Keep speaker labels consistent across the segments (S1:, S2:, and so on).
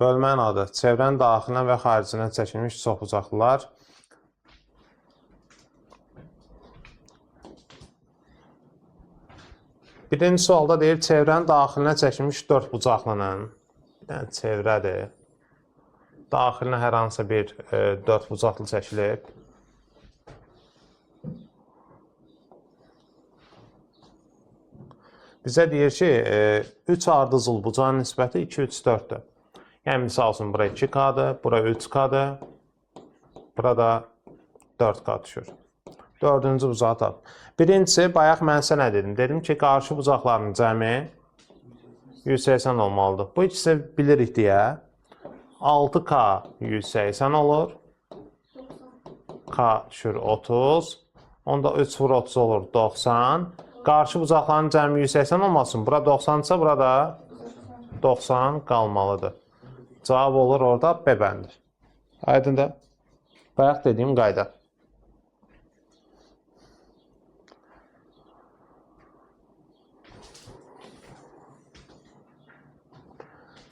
S1: Bölmənin adı çevrənin daxilinə və xaricinə çəkilmiş çoxbucaqlılar. Birinci sualda deyir, çevrənin daxilinə çəkilmiş dördbucaqlının, bir dənə çevrədir, daxilinə hər hansısa bir dördbucaqlı çəkilib. Bizə deyir ki, 3 ardıcıl bucağın nisbəti 2, 3, 4-dür. Yəni, misal üçün, bura 2K-dır, bura 3K-dır, burada 4K düşür. Dördüncü bucağı tap. Birincisi, bayaq mən sənə dedim. Dedim ki, qarşı bucaqların cəmi 180 olmalıdır. Bu ikisi bilirik deyə 6K 180 olur. K düşür 30. Onda 3 vur 30 olur 90. Qarşı bucaqların cəmi 180 olmasın. Bura 90-sa burada 90 qalmalıdır. Cavab olur orada B bəndi. Aydındır? Bayaq dediyim qayda.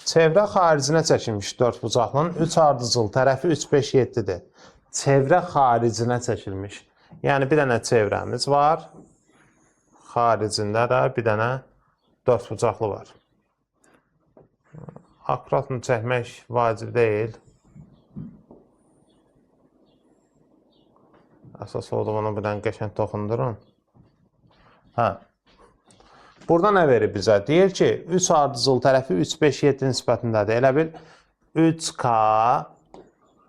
S1: Çevrə xaricinə çəkilmiş dördbucaqlının 3 ardıcıl tərəfi 3, 5, 7-dir. Çevrə xaricinə çəkilmiş. Yəni, bir dənə çevrəmiz var. Xaricində də bir dənə dördbucaqlı var. Akkuratını çəkmək vacib deyil. Əsas odur, bunu bir dənə qəşəng toxundurun. Hə. Burada nə verir bizə? Deyir ki, 3 ardıcıl tərəfi 3, 5, 7 nisbətindədir. Elə bil 3K,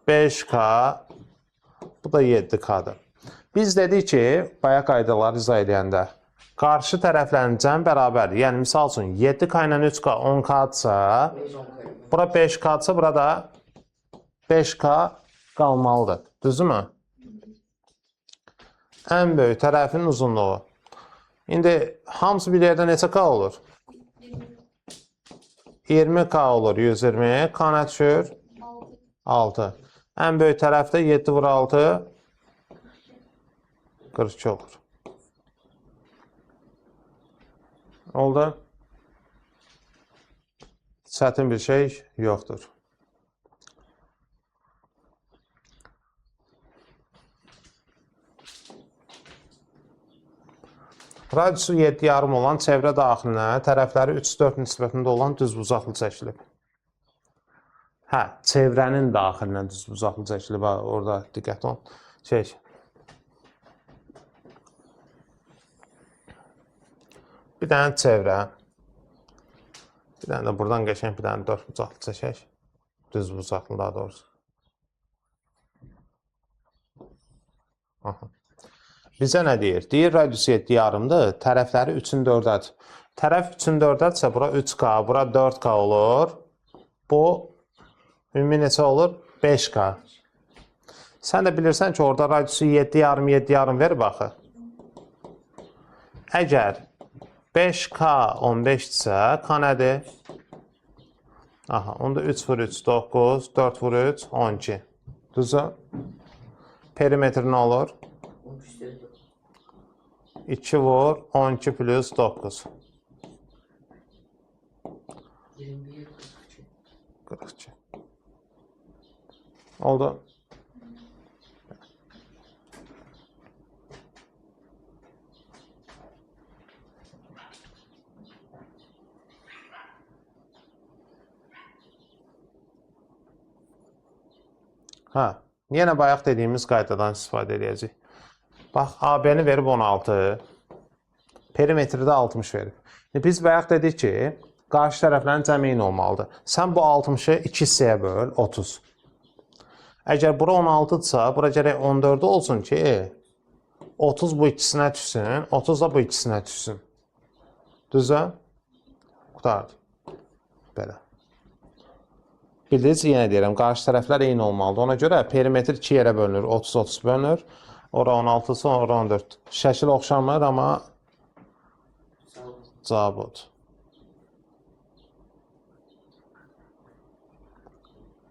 S1: 5K, bu da 7K-dır. Biz dedik ki, bayaq qaydaları izah edəndə, qarşı tərəflərin cəmi bərabərdir. Yəni, misal üçün, 7K ilə 3K 10K-dırsa, bura 5K-dırsa, burada 5K qalmalıdır. Düzdürmü? Ən böyük tərəfin uzunluğu. İndi hamısı bir yerdə neçə K olur? 20K olur, 120. K nə düşür? 6. Ən böyük tərəfdə 7 vur 6, 42 olur. Oldu. Çətin bir şey yoxdur. Radiusu 7,5 olan çevrə daxilinə tərəfləri 3-4 nisbətində olan düzbucaqlı çəkilib. Hə, çevrənin daxilinə düzbucaqlı çəkilib. Ha, orada diqqət olun. Şey. Bir dənə çevrə. Bir dənə də buradan qəşəng bir dənə dördbucaqlı çəkək. Düzbucaqlı daha doğrusu. Aha. Bizə nə deyir? Deyir, radius 7,5-dır, tərəfləri 3-ün 4-ədir. Tərəf 3-ün 4-ədirsə, bura 3K, bura 4K olur. Bu, ümumi neçə olur? 5K. Sən də bilirsən ki, orada radiusu 7,5, 7,5 ver baxı. Əgər 5K 15-dirsə, K nədir? Aha, onda 3 vur 3, 9, 4 vur 3, 12. Düzdür? Perimetr nə olur? 2 vur 12 plus 9.
S2: 21, 42.
S1: 42. Oldu. Hə, yenə bayaq dediyimiz qaydadan istifadə edəcəyik. Bax, AB-ni verib 16, perimetri də 60 verib. Biz bayaq dedik ki, qarşı tərəflərin cəmi eyni olmalıdır. Sən bu 60-ı 2 hissəyə böl, 30. Əgər bura 16-dırsa, bura gərək 14 olsun ki, 30 bu ikisinə düşsün, 30 da bu ikisinə düşsün. Düzdür? Qurtardı. Belə. Bildiniz, yenə deyirəm, qarşı tərəflər eyni olmalıdır. Ona görə perimetr iki yerə bölünür, 30-30 bölünür. Ora 16-sı, ora 14. Şəkil oxşamır, amma cavab odur.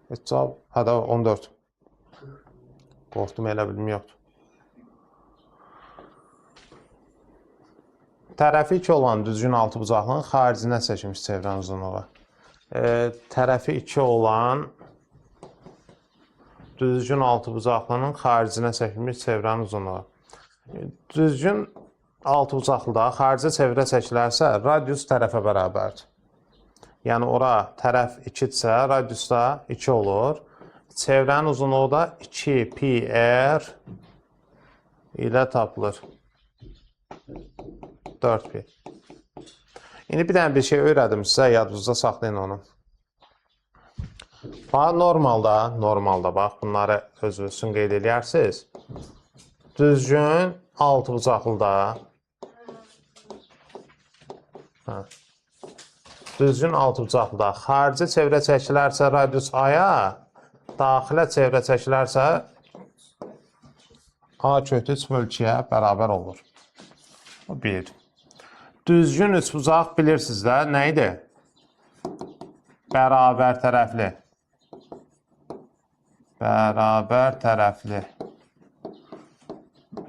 S1: Heç cavab, hə də 14. Qorxdum, elə bildim, yoxdur. Tərəfi 2 olan düzgün altıbucaqlının xaricinə çəkilmiş çevrənin uzunluğu. Tərəfi 2 olan düzgün altıbucaqlının xaricinə çəkilmiş çevrənin uzunluğu. Düzgün altıbucaqlıda xaricə çevrə çəkilərsə, radius tərəfə bərabərdir. Yəni ora tərəf 2-dirsə, radius da 2 olur. Çevrənin uzunluğu da 2 pi r ilə tapılır. 4 pi. İndi bir dənə bir şey öyrədim sizə, yadınızda saxlayın onu. Bax, normalda bax, bunları özünüz üçün qeyd eləyərsiniz. Düzgün altıbucaqlıda hə. Düzgün altıbucaqlıda xarici çevrə çəkilərsə radius A-ya, daxilə çevrə çəkilərsə A kötü 3 bölü 2-yə bərabər olur. O bir. Düzgün üçbucaq bilirsiniz də nə idi? Bərabər tərəfli. Bərabər tərəfli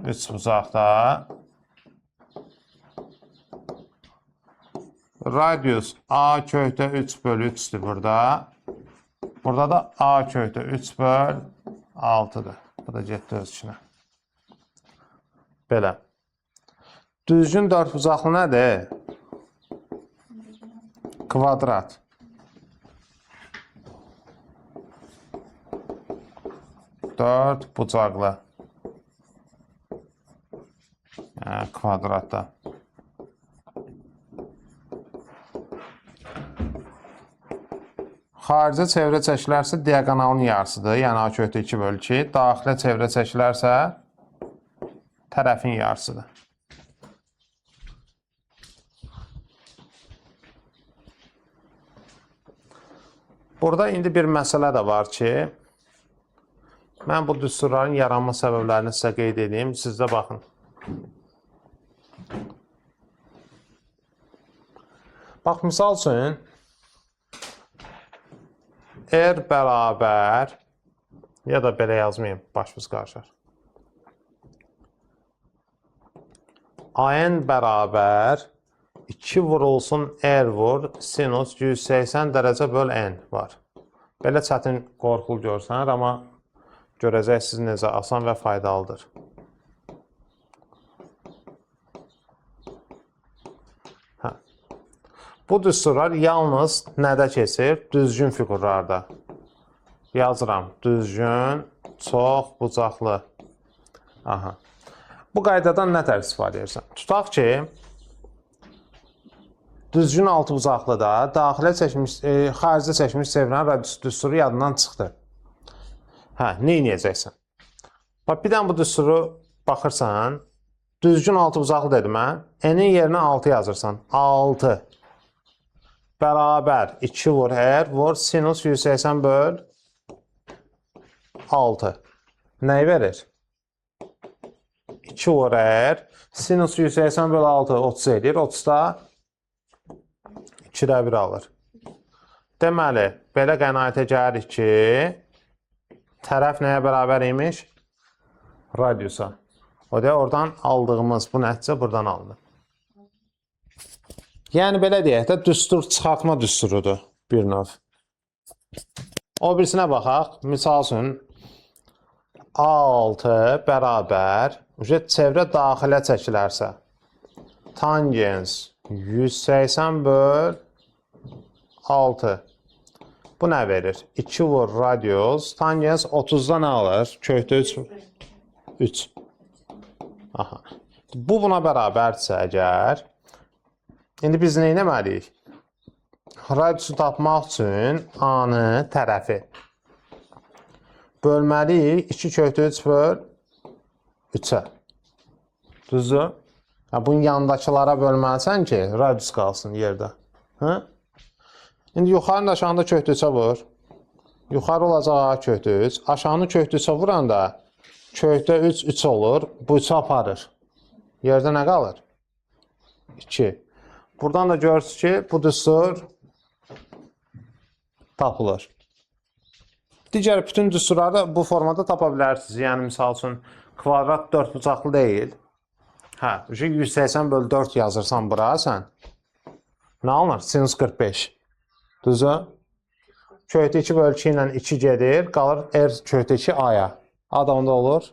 S1: üçbucaqda radius A kökdə 3 bölü 3-dür burada. Burada da A kökdə 3 böl 6-dır. Bu da getdi öz içinə. Belə. Düzgün dördbucaqlı nədir? Kvadrat. Dörd bucaqlı. Yəni, kvadratda. Xaricə çevrə çəkilərsə diaqonalın yarısıdır. Yəni A kökdə 2 bölü 2. Daxilə çevrə çəkilərsə tərəfin yarısıdır. Burada indi bir məsələ də var ki, mən bu düsturların yaranma səbəblərini sizə qeyd edeyim. Siz də baxın. Bax, misal üçün, R bərabər, ya da belə yazmayayım, başımız qarışar. AN bərabər 2 vurulsun R vur sinus 180 dərəcə böl N var. Belə çətin qorxulu görsənər, amma görəcəksiniz necə asan və faydalıdır. Hə. Bu düsturlar yalnız nədə keçir? Düzgün fiqurlarda. Yazıram. Düzgün, çox bucaqlı. Aha. Bu qaydadan nə tər istifadə edirsən? Tutaq ki, düzgün altıbucaqlıda daxilə çəkmiş, xaricə çəkmiş çevrənin radius düsturu yadından çıxdı. Hə, nə edəcəksən? Bax, bir dənə bu düsturu baxırsan, düzgün altıbucaqlı dedim hə? N-in yerinə 6 yazırsan. 6 bərabər 2 vur R vur sinus 180 böl 6. Nəyi verir? 2 vur R sinus 180 böl 6 30 edir. 30 da 2-də 1 alır. Deməli, belə qənaətə gəlirik ki, tərəf nəyə bərabər imiş? Radiusa. O da oradan aldığımız bu nəticə buradan alınır. Yəni, belə deyək də, düstur çıxartma düsturudur bir növ. O birisinə baxaq. Misal üçün, A6 bərabər, çevrə daxilə çəkilərsə, tangens 180 böl 6. Bu nə verir? 2 vur radius. Tangens 30-da nə alır? Kökdə 3. 3. Aha. Bu buna bərabərdirsə əgər, indi biz nə etməliyik? Radiusu tapmaq üçün A-nı tərəfi bölməliyik 2 kökdə 3 böl 3-ə. Düzdür? Ha, bunun yanındakılara bölməlisən ki, radius qalsın yerdə. Hə? İndi yuxarını da aşağını da kökdə 3-ə vur. Yuxarı olacaq A kökdə 3. Aşağını kökdə 3-ə vuranda kökdə 3, 3 olur. Bu 3-ü aparır. Yerdə nə qalır? 2. Buradan da görürsünüz ki, bu düstur tapılır. Digər bütün düsturları bu formada tapa bilərsiniz. Yəni, misal üçün, kvadrat 4 bucaqlı deyil. Hə, 180 bölü 4 yazırsan bura sən. Nə alınır? Sinus 45. Düzdür? Kökdə 2 bölü 2 ilə 2 gedir. Qalır R kökdə 2 A-ya. A da onda olur.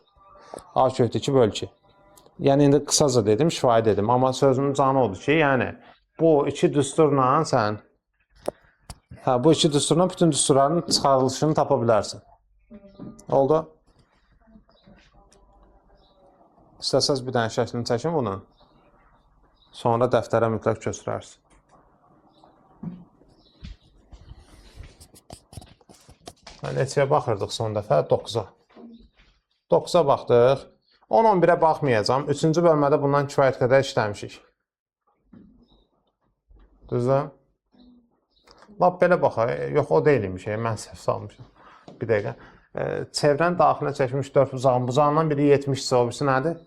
S1: A kökdə 2 bölü 2. Yəni indi qısaca dedim, şifahi dedim. Amma sözümün canı odur ki, yəni bu iki düsturla sən bu iki düsturla bütün düsturların çıxarılışını tapa bilərsən. Oldu? İstəsəz bir dənə şəklini çəkin bunun. Sonra dəftərə mütləq köçürərsiniz. Neçəyə baxırdıq son dəfə? 9-a. 9-a baxdıq. 10-11-ə baxmayacağam. 3-cü bölmədə bundan kifayət qədər işləmişik. Düzdür? Lap belə baxaq. Yox, o deyil imiş. Mən səhv salmışam. Bir dəqiqə. Çevrənin daxilinə çəkmiş 4 bucağın. Bucağından biri 70-dirsə, o birisi nədir?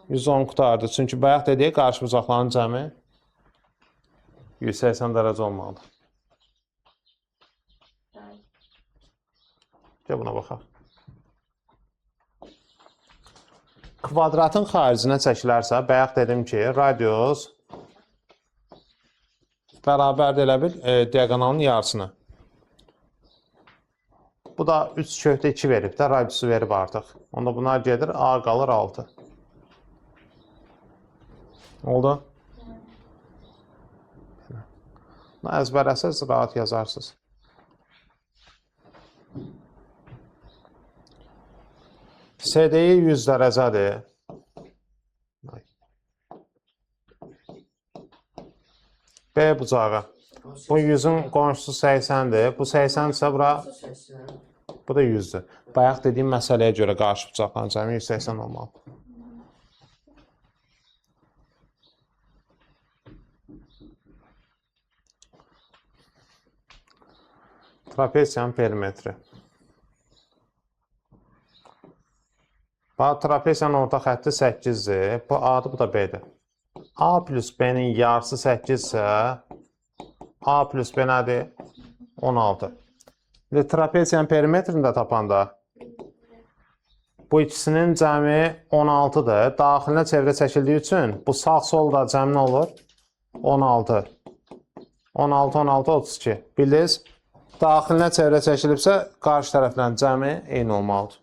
S1: 110 qutardı. Çünki bayaq dedik, qarşı bucaqların cəmi 180 dərəcə olmalıdır. Gəl buna baxaq. Kvadratın xaricinə çəkilərsə, bayaq dedim ki, radius bərabərdir elə bil diaqonalın yarısına. Bu da 3 kökdə 2 verib də, radiusu verib artıq. Onda bunlar gedir, A qalır 6. Oldu? Bunu əzbərləsəz rahat yazarsınız. SDI 100 dərəcədir. B bucağı. Bu 100-ün qonşusu 80-dir. Bu 80 isə bura, bu da 100-dür. Bayaq dediyim məsələyə görə qarşı bucaqların cəmi 180 olmalıdır. Trapesiyanın perimetri. Bax, trapesiyanın orta xətti 8-dir. Bu A-dır, bu da B-dir. A plus B-nin yarısı 8-isə A plus B nədir? 16. İndi trapesiyanın perimetrini də tapanda bu ikisinin cəmi 16-dır. Daxilinə çevrə çəkildiyi üçün bu sağ-sol da cəmi nə olur? 16. 16, 16, 32. Bildiniz? Daxilinə çevrə çəkilibsə, qarşı tərəflərin cəmi eyni olmalıdır.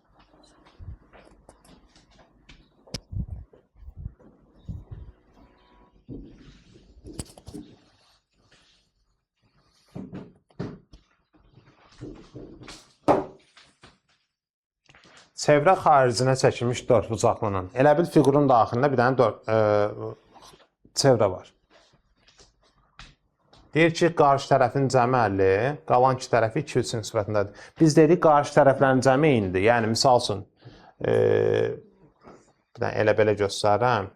S1: Çevrə xaricinə çəkilmiş dörd bucaqlının. Elə bil fiqurun daxilində bir dənə çevrə var. Deyir ki, qarşı tərəfin cəmi 50, qalan iki tərəfi 2, 3 nisbətindədir. Biz dedik, qarşı tərəflərin cəmi eynidir. Yəni, misal üçün, bir dənə elə belə göstərirəm.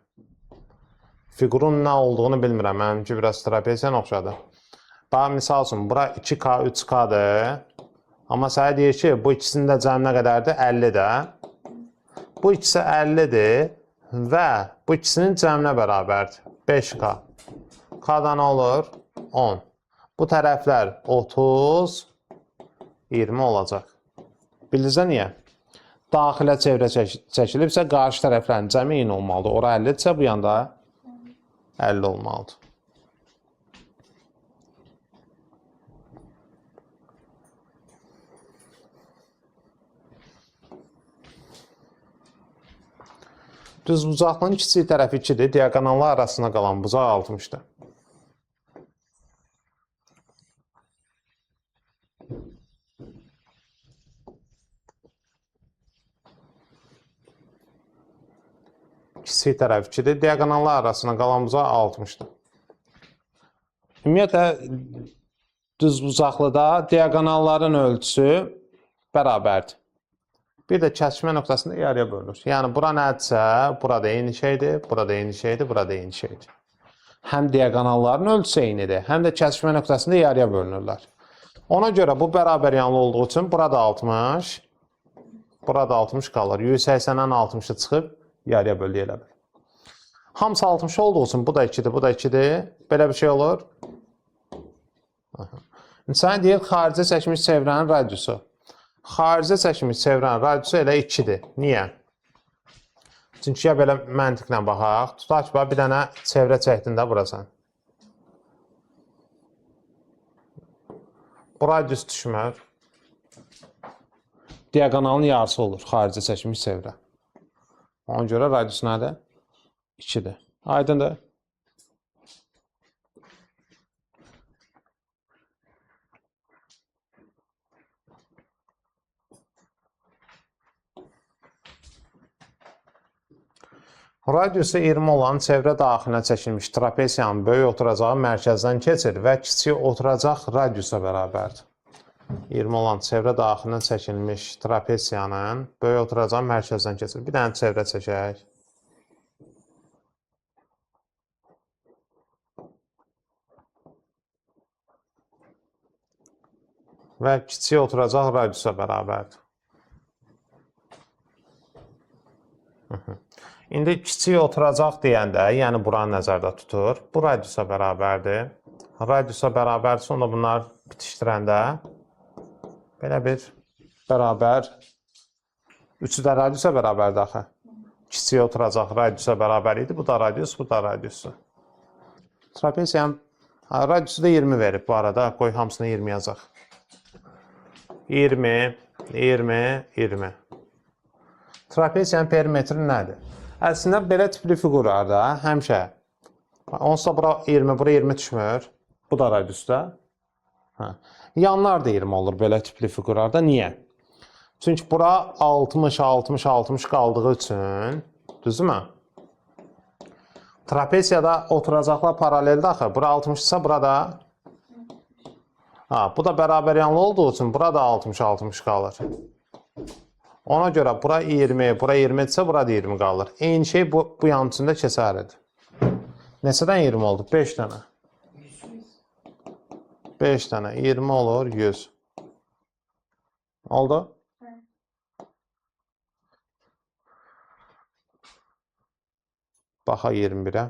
S1: Fiqurun nə olduğunu bilmirəm. Mənimki biraz trapesiyanı oxşadı. Bax, misal üçün, bura 2K, 3K-dır. Amma sənə deyir ki, bu ikisinin də cəmi nə qədərdir? 50-dir. Bu ikisi 50-dir və bu ikisinin cəminə bərabərdir. 5K. K-da nə olur? 10. Bu tərəflər 30, 20 olacaq. Bildinizə niyə? Daxilə çevrə çəkilibsə, qarşı tərəflərin cəmi eyni olmalıdır. Ora 50-dirsə, bu yanda 50 olmalıdır. Düzbucaqlının kiçik tərəfi 2-dir, diaqonallar arasında qalan bucaq 60-dır. Kiçik tərəf 2-dir, diaqonallar arasında qalan bucaq 60-dır. Ümumiyyətlə, düzbucaqlıda diaqonalların ölçüsü bərabərdir. Bir də kəsişmə nöqtəsində yarıya bölünür. Yəni, bura nədirsə, burada eyni şeydir, burada eyni şeydir, burada eyni şeydir. Həm diaqonalların ölçüsü eynidir, həm də kəsişmə nöqtəsində yarıya bölünürlər. Ona görə bu bərabər yanlı olduğu üçün burada 60, burada 60 qalır. 180-dən 60-ı çıxıb yarıya böldük elə bil. Hamısı 60 olduğu üçün bu da 2-dir, bu da 2-dir. Belə bir şey olur. Sənə deyir, xaricə çəkmiş çevrənin radiusu. Xaricə çəkmiş çevrənin radiusu elə 2-dir. Niyə? Çünki ya belə məntiqlə baxaq. Tutaq ki, bax, bir dənə çevrə çəkdin də bura sən. Bu radius düşmür. Diaqonalın yarısı olur xaricə çəkilmiş çevrə. Ona görə radius nədir? 2-dir. Aydındır? Radiusu 20 olan çevrə daxilinə çəkilmiş trapesiyanın böyük oturacağı mərkəzdən keçir və kiçik oturacaq radiusa bərabərdir. 20 olan çevrə daxilinə çəkilmiş trapesiyanın böyük oturacağı mərkəzdən keçir. Bir dənə çevrə çəkək. Və kiçik oturacaq radiusa bərabərdir. İndi kiçik oturacaq deyəndə, yəni buranı nəzərdə tutur. Bu radiusa bərabərdir. Radiusa bərabərdirsə, onda bunlar bitişdirəndə belə bir bərabər, üçü də radiusa bərabərdir axı. Kiçik oturacaq radiusa bərabər idi. Bu da radius, bu da radiusu. Trapesiyanın radiusu da 20 verib bu arada. Qoy hamısını 20 yazaq. 20, 20, 20. Trapesiyanın perimetri nədir? Əslində belə tipli fiqurlarda həmişə onsuz da bura 20, bura 20 düşmür. Bu da radiusda. Hə. Yanlar da 20 olur belə tipli fiqurlarda. Niyə? Çünki bura 60, 60, 60 qaldığı üçün, düzdürmü? Trapesiyada oturacaqlar paraleldir axı. Bura 60-sa bura da ha, bu da bərabər yanlı olduğu üçün bura da 60, 60 qalır. Ona görə bura 20, bura 20 etsə bura da 20 qalır. Eyni şey bu yan üçün də keçərlidir. Neçədən 20 oldu? 5 dənə. 5 dənə. 20 olur, 100. Oldu? Baxa 21-ə.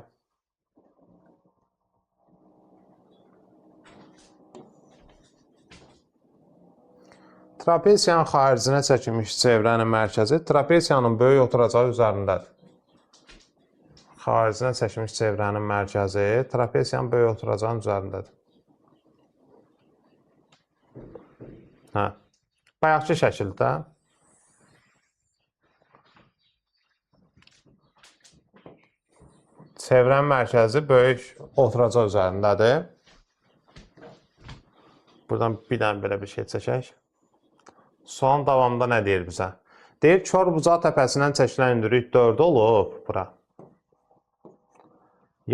S1: Trapesiyanın xaricinə çəkilmiş çevrənin mərkəzi trapesiyanın böyük oturacağı üzərindədir. Xaricinə çəkilmiş çevrənin mərkəzi trapesiyanın böyük oturacağının üzərindədir. Hə. Bayaqki şəkildə çevrənin mərkəzi böyük oturacaq üzərindədir. Buradan bir dənə belə bir şey çəkək. Sualın davamında nə deyir bizə? Deyir, kor bucaq təpəsindən çəkilən hündürlük 4 olub bura.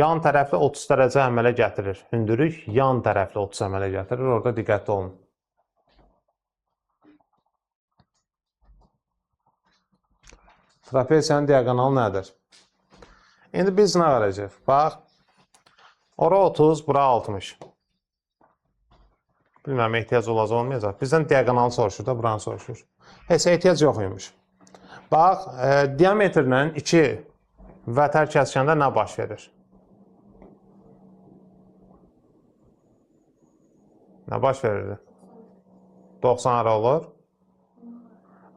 S1: Yan tərəfli 30 dərəcə əmələ gətirir. Hündürlük yan tərəfli 30 əmələ gətirir. Orada diqqətli olun. Trapesiyanın diaqonalı nədir? İndi biz nə verəcəyik? Bax, ora 30, bura 60. Bilmirəm, ehtiyac olacaq, olmayacaq. Bizdən diaqonalı soruşur da, buranı soruşur. Heç ehtiyac yox imiş. Bax, diametrlə 2 vətər kəsişəndə nə baş verir? Nə baş verirdi? 90 ara olur.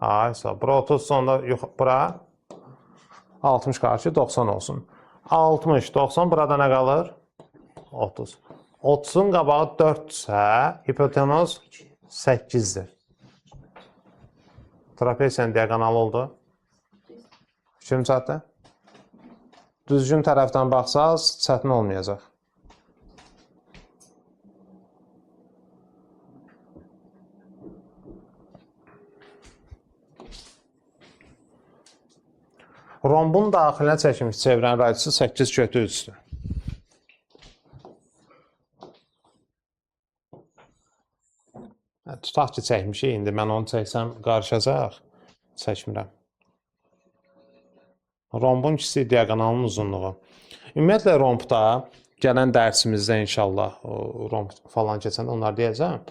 S1: Ay, sağ. Bura 30, sonra yox, bura 60 qarşı 90 olsun. 60, 90, burada nə qalır? 30. 30-un qabağı 4-dürsə, hipotenuz 8-dir. Trapesiyanın diaqonalı oldu. Fikrim çatdı? Düzgün tərəfdən baxsaz, çətin olmayacaq. Rombun daxilinə çəkilmiş çevrənin radiusu 8 kötü 3-dür. Tutaq ki, çəkmişik. İndi mən onu çəksəm qarışacaq. Çəkmirəm. Rombun kiçik diaqonalının uzunluğu. Ümumiyyətlə rombda gələn dərsimizdə inşallah o romb falan keçəndə onları deyəcəm.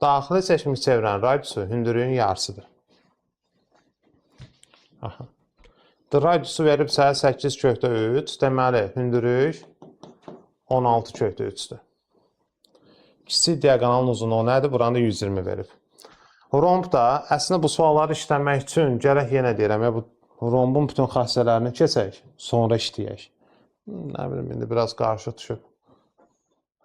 S1: Daxilə çəkilmiş çevrənin radiusu hündürlüyün yarısıdır. Aha. Radiusu veribsə 8 kökdə 3, deməli hündürlük 16 kökdə 3-dür. Kiçik diaqonalın uzunluğu nədir? Buranı da 120 verib. Romb da əslində bu sualları işləmək üçün gərək yenə deyirəm, ya bu rombun bütün xassələrini keçək, sonra işləyək. Nə bilim, indi biraz qarışıq düşüb.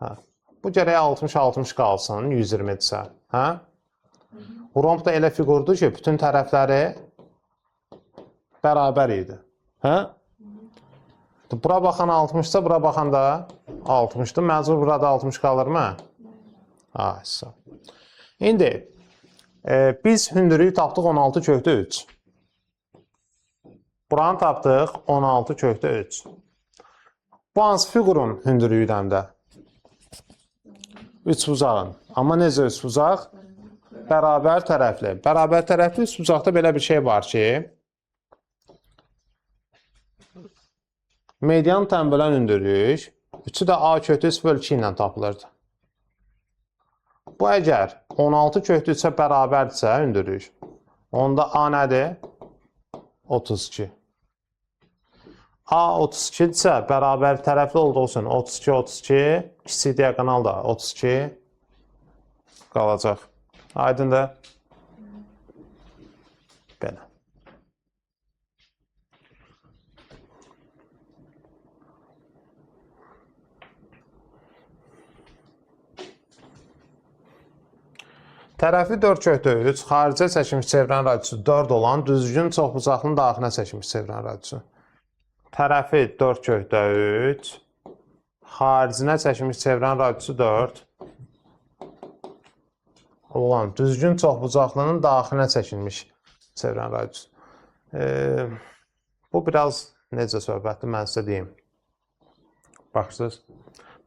S1: Hə. Bu gərək 60-60 qalsın, 120-dirsə. Hə? Romb da elə fiqurdur ki, bütün tərəfləri bərabər idi. Hə? Bura baxan 60-sa, bura baxan da 60-dır. Məcbur burada 60 qalırmı? Ha, sağ. İndi biz hündürlüyü tapdıq 16 kökdə 3. Buranı tapdıq 16 kökdə 3. Bu hansı fiqurun hündürlüyüdür həm də? Üçbucağın. Amma necə üçbucaq? Bərabər tərəfli. Bərabər tərəfli üçbucaqda belə bir şey var ki, median tən bölən hündürlük 3-ü də A kökdə 3 böl 2 ilə tapılırdı. Bu əgər 16 kökdə 3-ə bərabərdirsə hündürlük, onda A nədir? 32. A 32-dirsə, bərabər tərəfli olduğu üçün 32, 32, kiçik diaqonal da 32 qalacaq. Aydındır? Belə. Tərəfi 4 kökdə 3, xaricə çəkilmiş çevrənin radiusu 4 olan düzgün çoxbucaqlının daxilinə çəkilmiş çevrənin radiusu. Tərəfi 4 kökdə 3, xaricinə çəkilmiş çevrənin radiusu 4 olan düzgün çoxbucaqlının daxilinə çəkilmiş çevrənin radiusu. Bu biraz necə söhbətdir, mən sizə deyim. Baxırsınız.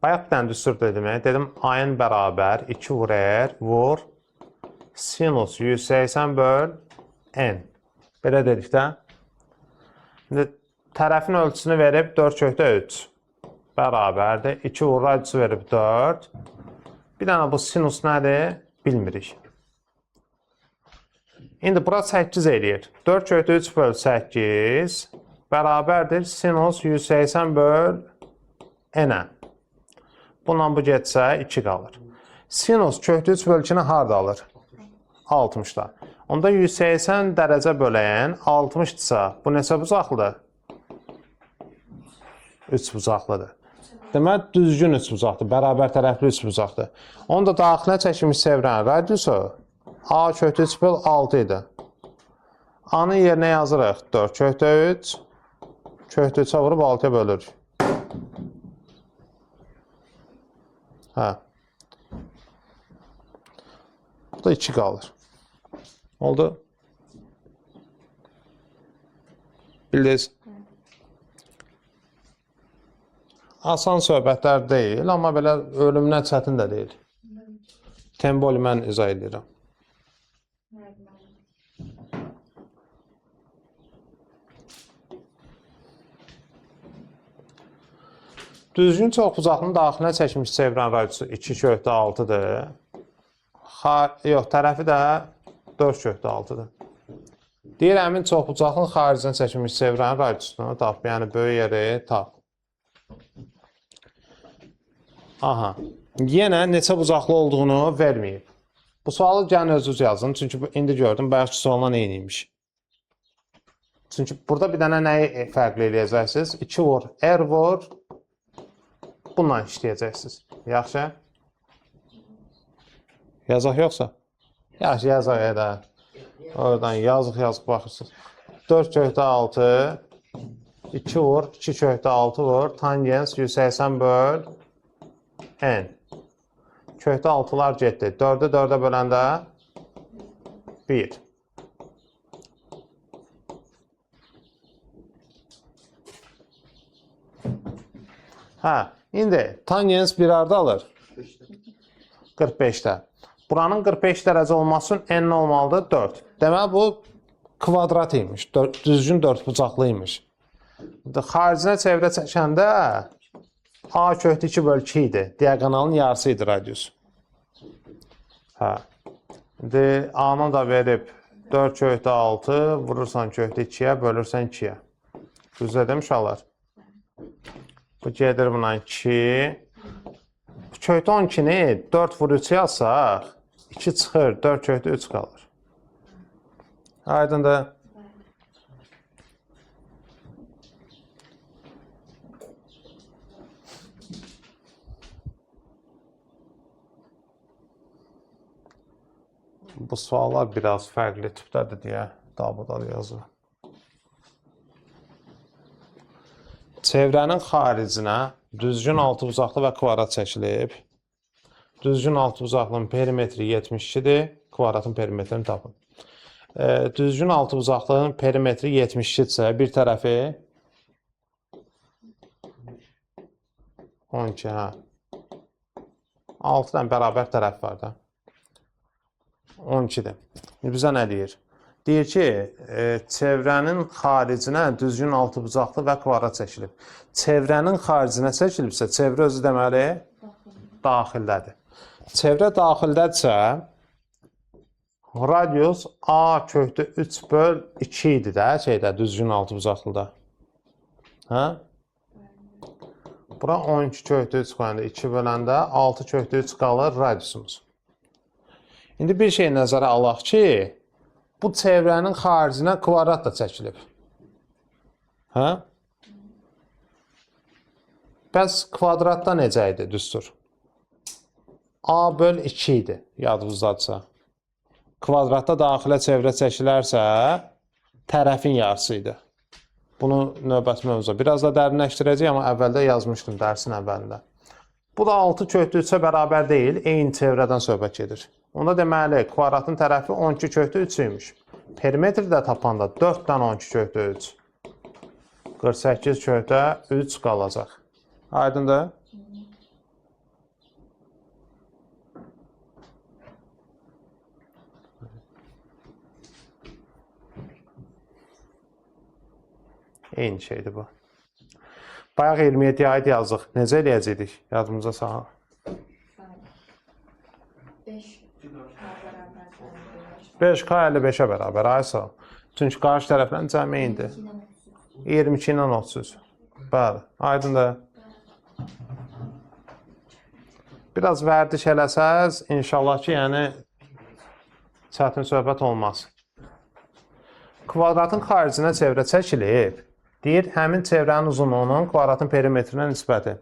S1: Bayaq bir dənə düstur dedim. Dedim A-ın bərabər 2 vur R vur sinus 180 böl N. Belə dedik də. İndi tərəfin ölçüsünü verib 4 kökdə 3 bərabərdir. 2 vur radiusu verib 4. Bir dənə bu sinus nədir? Bilmirik. İndi bura 8 eləyir. 4 kökdə 3 böl 8 bərabərdir sinus 180 böl N-ə. Bununla bu getsə 2 qalır. Sinus kökdə 3 böl 2-ni harda alır? 60-da. Onda 180 dərəcə bölən 60-dırsa, bu neçə bucaqlıdır? 3 bucaqlıdır. Deməli, düzgün 3 bucaqdır, bərabər tərəfli 3 bucaqdır. Onda daxilinə çəkilmiş çevrənin radiusu A kökdə 3 böl 6 idi. A-nın yerinə yazırıq 4 kökdə 3, kökdə 3-ə vurub 6-ya bölürük. Hə. Bu da 2 qalır. Oldu? Bildiniz? Asan söhbətlər deyil, amma belə ölümdən çətin də deyil. Temboli mən izah edirəm. Düzgün çoxbucaqlının daxilinə çəkilmiş çevrənin radiusu 2 kökdə 6-dır. Yox, tərəfi də 4 kökdə 6-dır. Deyir, həmin çoxbucaqlının xaricinə çəkilmiş çevrənin radiusunu tap, yəni böyük yeri tap. Aha, yenə neçə bucaqlı olduğunu verməyib. Bu sualı gəlin özünüz yazın, çünki indi gördüm, bayaqki sualla eyni imiş. Çünki burada bir dənə nəyi fərqli eləyəcəksiniz? 2 vur, R vur, bununla işləyəcəksiniz. Yaxşı? Yazaq yoxsa? Yaxşı, yazaq elə. Oradan yazıq baxırsınız. 4 kökdə 6, 2 vur, 2 kökdə 6 vur, tangens 180 böl n. Kökdə 6-lar getdi. 4-ü 4-ə böləndə 1. Hə, indi tangens bir harda alır? 45-də. Buranın 45 dərəcə olması üçün n olmalıdır? 4. Deməli, bu kvadrat imiş, düzgün dördbucaqlı imiş. Xaricinə çevrə çəkəndə A kökdə 2 böl 2 idi. Diaqonalın yarısı idi radius. Hə. İndi A-nı da verib 4 kökdə 6, vurursan kökdə 2-yə, bölürsən 2-yə. Düz dedim uşaqlar? Bu gedir buna 2. Kökdə 12-ni 4 vur 3 yazsaq, 2 çıxır, 4 kökdə 3 qalır. Aydındır? Bu suallar biraz fərqli tipdədir deyə dabada yazıram. Çevrənin xaricinə düzgün altıbucaqlı və kvadrat çəkilib. Düzgün altıbucaqlının perimetri 72-dir. Kvadratın perimetrini tapın. Düzgün altıbucaqlının perimetri 72-dirsə, bir tərəfi 12, hə. 6 dənə bərabər tərəf var da. 12-dir. Bizə nə deyir? Deyir ki, çevrənin xaricinə düzgün altıbucaqlı və kvadrat çəkilib. Çevrənin xaricinə çəkilibsə, çevrə özü deməli daxildədir. Çevrə daxildədirsə, radius A kökdə 3 böl 2 idi də, şeydə, düzgün altıbucaqlıda. Hə? Bura 12 kökdə 3 qoyanda 2 böləndə 6 kökdə 3 qalır radiusumuz. İndi bir şey nəzərə alaq ki, bu çevrənin xaricinə kvadrat da çəkilib. Hə? Bəs kvadratda necə idi düstur? A böl 2 idi, yadınızdadırsa. Kvadratda daxilə çevrə çəkilərsə, tərəfin yarısı idi. Bunu növbəti mövzuda biraz da dərinləşdirəcəyik, amma əvvəldə yazmışdım dərsin əvvəlində. Bu da 6 kökdə 3-ə bərabər deyil, eyni çevrədən söhbət gedir. Onda deməli, kvadratın tərəfi 12 kökdə 3 imiş. Perimetri də tapanda 4-dən 12 kökdə 3. 48 kökdə 3 qalacaq. Aydındır? Eyni şeydir bu. Bayaq 27-yə aid yazdıq. Necə eləyəcəkdik? Yadımıza salın.
S3: 5 K bərabər 55.
S1: 5K 55-ə bərabər. Ay sağ ol. Çünki qarşı tərəflə cəmi eynidir.
S3: 2 ilə 33.
S1: 22 ilə 33. Bəli, aydındır. Biraz vərdiş eləsəz, inşallah ki, yəni çətin söhbət olmaz. Kvadratın xaricinə çevrə çəkilib. Deyir, həmin çevrənin uzunluğunun kvadratın perimetrinə nisbəti.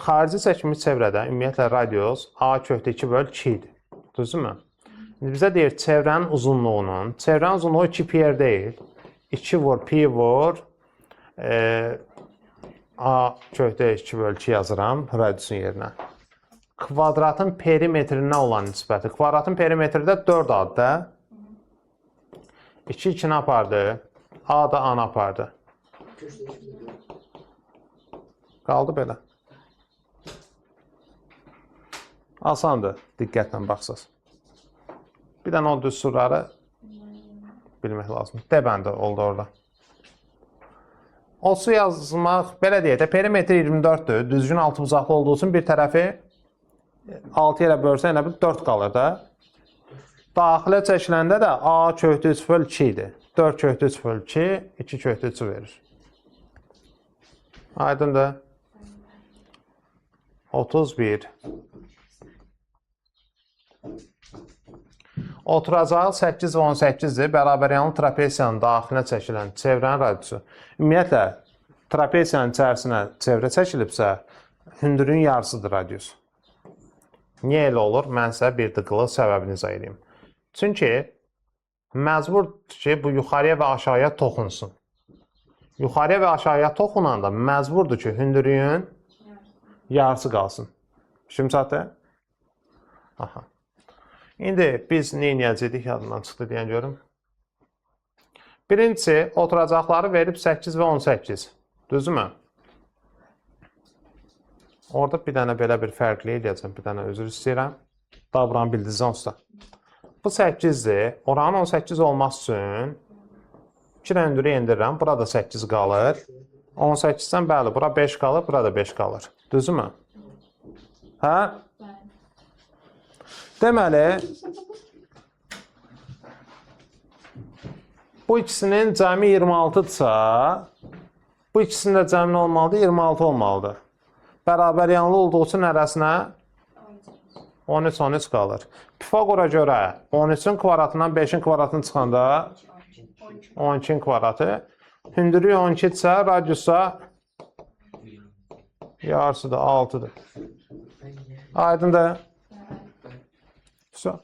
S1: Xarici çəkilmiş çevrədə ümumiyyətlə radius A kökdə 2 böl 2 idi. Düzdürmü? İndi bizə deyir çevrənin uzunluğunun, çevrənin uzunluğu 2 pi r deyil. 2 vur pi vur A kökdə 2 böl 2 yazıram radiusun yerinə. Kvadratın perimetrinə olan nisbəti. Kvadratın perimetri də 4 addır da. 2 2-ni apardı. A da A-nı apardı.
S2: Köşede 2 4.
S1: Qaldı belə. Asandır, diqqətlə baxsaz. Bir dənə o düsturları bilmək lazımdır. D bəndi oldu orada. Osu yazmaq, belə deyək də, perimetri 24-dür. Düzgün altıbucaqlı olduğu üçün bir tərəfi 6 yerə bölsən elə bil 4 qalır da. Daxilə çəkiləndə də A kökdə 3 böl 2 idi. 4 kökdə 3 böl 2, 2 kökdə 3-ü verir. Aydındır? 31. Oturacağı 8 və 18-dir. Bərabəryanlı trapesiyanın daxilinə çəkilən çevrənin radiusu. Ümumiyyətlə, trapesiyanın içərisinə çevrə çəkilibsə, hündürlüyün yarısıdır radius. Niyə elə olur? Mən sizə bir dıqqılıq səbəbini izah edeyim. Çünki məcburdur ki, bu yuxarıya və aşağıya toxunsun. Yuxarıya və aşağıya toxunanda məcburdur ki, hündürlüyün yarısı qalsın. Şimdi çatdı? Aha. İndi biz nə edəcəkdik? Yadımdan çıxdı deyən görüm. Birincisi, oturacaqları verib 8 və 18. Düzdürmü? Orada bir dənə belə bir fərqli eləyəcəm. Bir dənə üzr istəyirəm. Davran bildiniz onsuz da. Bu 8-dir. Oranın 18 olması üçün 2 dənə hündürlüyü endirirəm. Burada 8 qalır. 18-dən bəli, bura 5 qalır, burada 5 qalır. Düzdürmü? Hə? Deməli, bu ikisinin cəmi 26-dırsa, bu ikisinin də cəmi nə olmalıdır? 26 olmalıdır. Bərabər yanlı olduğu üçün hərəsinə 13, 13 qalır. Pifaqora görə 13-ün kvadratından 5-in kvadratını çıxanda 12-in kvadratı. Hündürlüyü 12-dirsə, radiusa yarısıdır, 6-dır. Aydındır? Vso.